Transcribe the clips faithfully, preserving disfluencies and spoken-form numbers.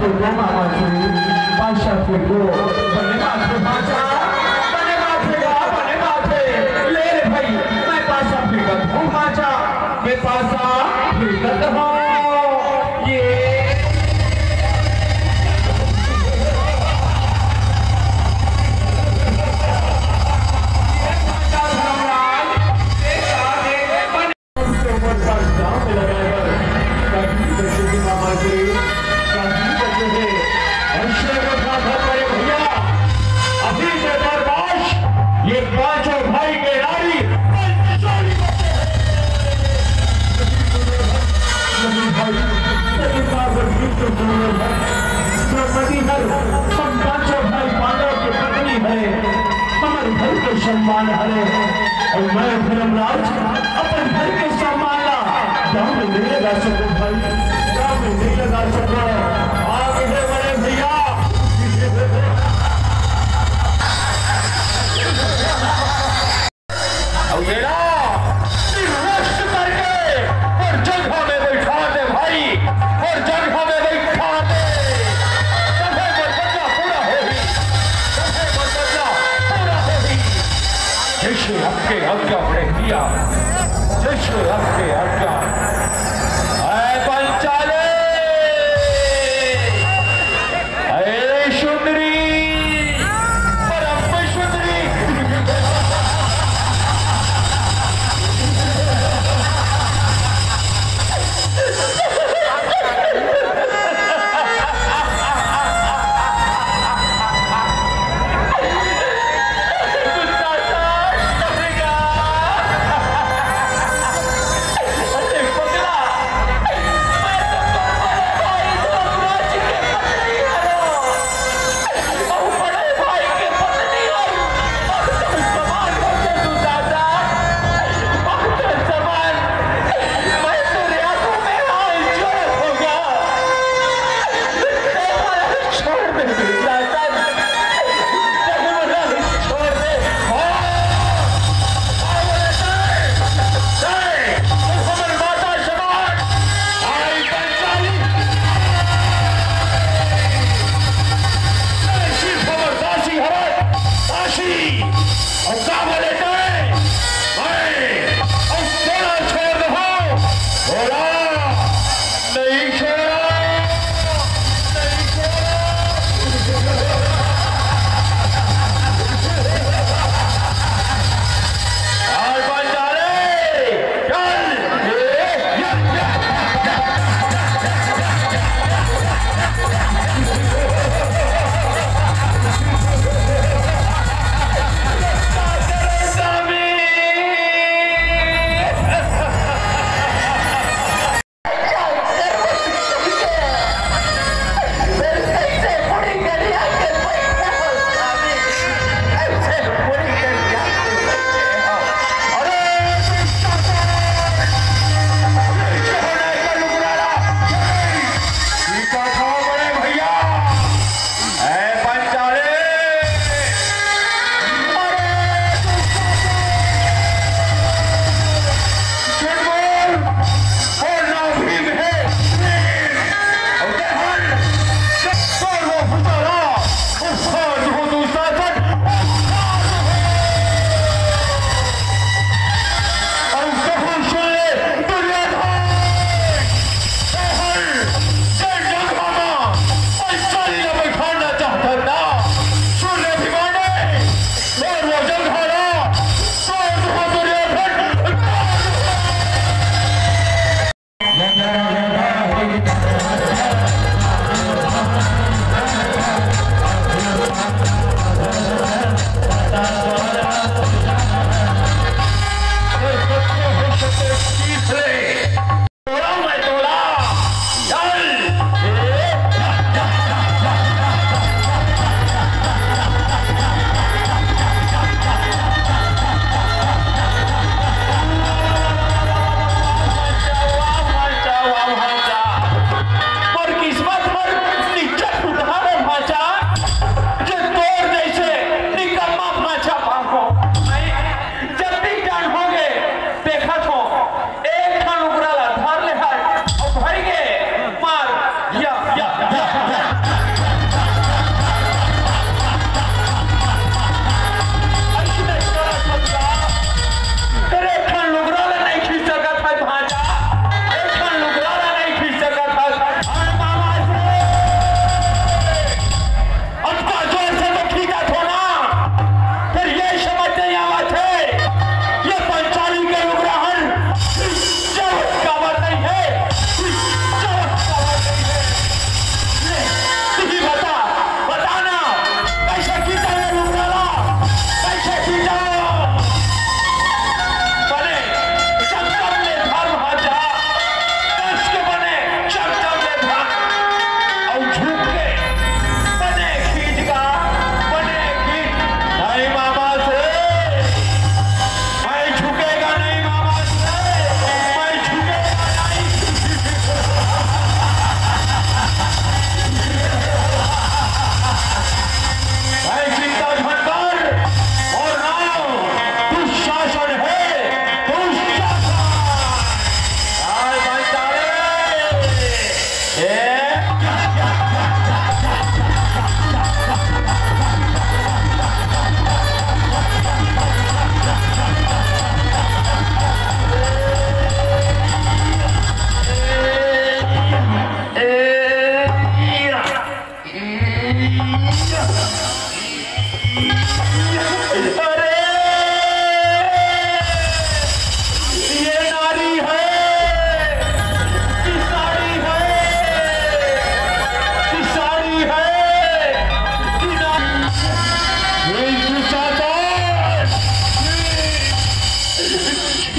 तो मामा जी, पासा फेंको। बने माथे भांचा, बने माथे गा, बने माथे। ले रे भाई, मैं पासा फेंकत हूँ भांचा, मैं पासा फेंकत हूँ। ये ये पांचों भाई के नारी पंचाली बचे हैं। नहीं भाई, नहीं भाई, नहीं भाई, हम पांचों भाई पांडव के पत्नी है, हमर घर के सम्मान हरे। अउ मैं धर्मराज अपन घर के सम्मान ला दांव में नइ लगा सकंव भाई, दांव में नइ लगा सकंव। आगे हे बड़े भैया। अउ एला निर्वस्त्र करके मोर जगह में बइठा दे भाई, मोर जगह में बइठा दे। तभे मोर बदला पूरा होही, तभे मोर बदला पूरा होही। जइसे आपके आज्ञा बड़े भैया, जइसे आपके आज्ञा। ऐ पंचाले, ऐ सुंदरी, परम सुंदरी। अरे, ये नारी है कि साड़ी है, कि साड़ी है कि नारी? ये दुशासन!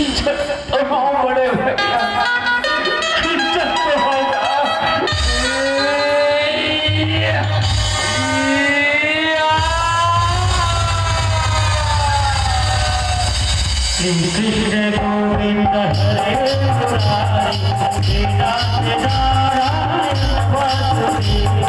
इज्जत तो हो बड़े भैया, इज्जत तो होगा। श्री कृष्ण गोविंद हरे मुरारी, श्री राम राम वासुदेव।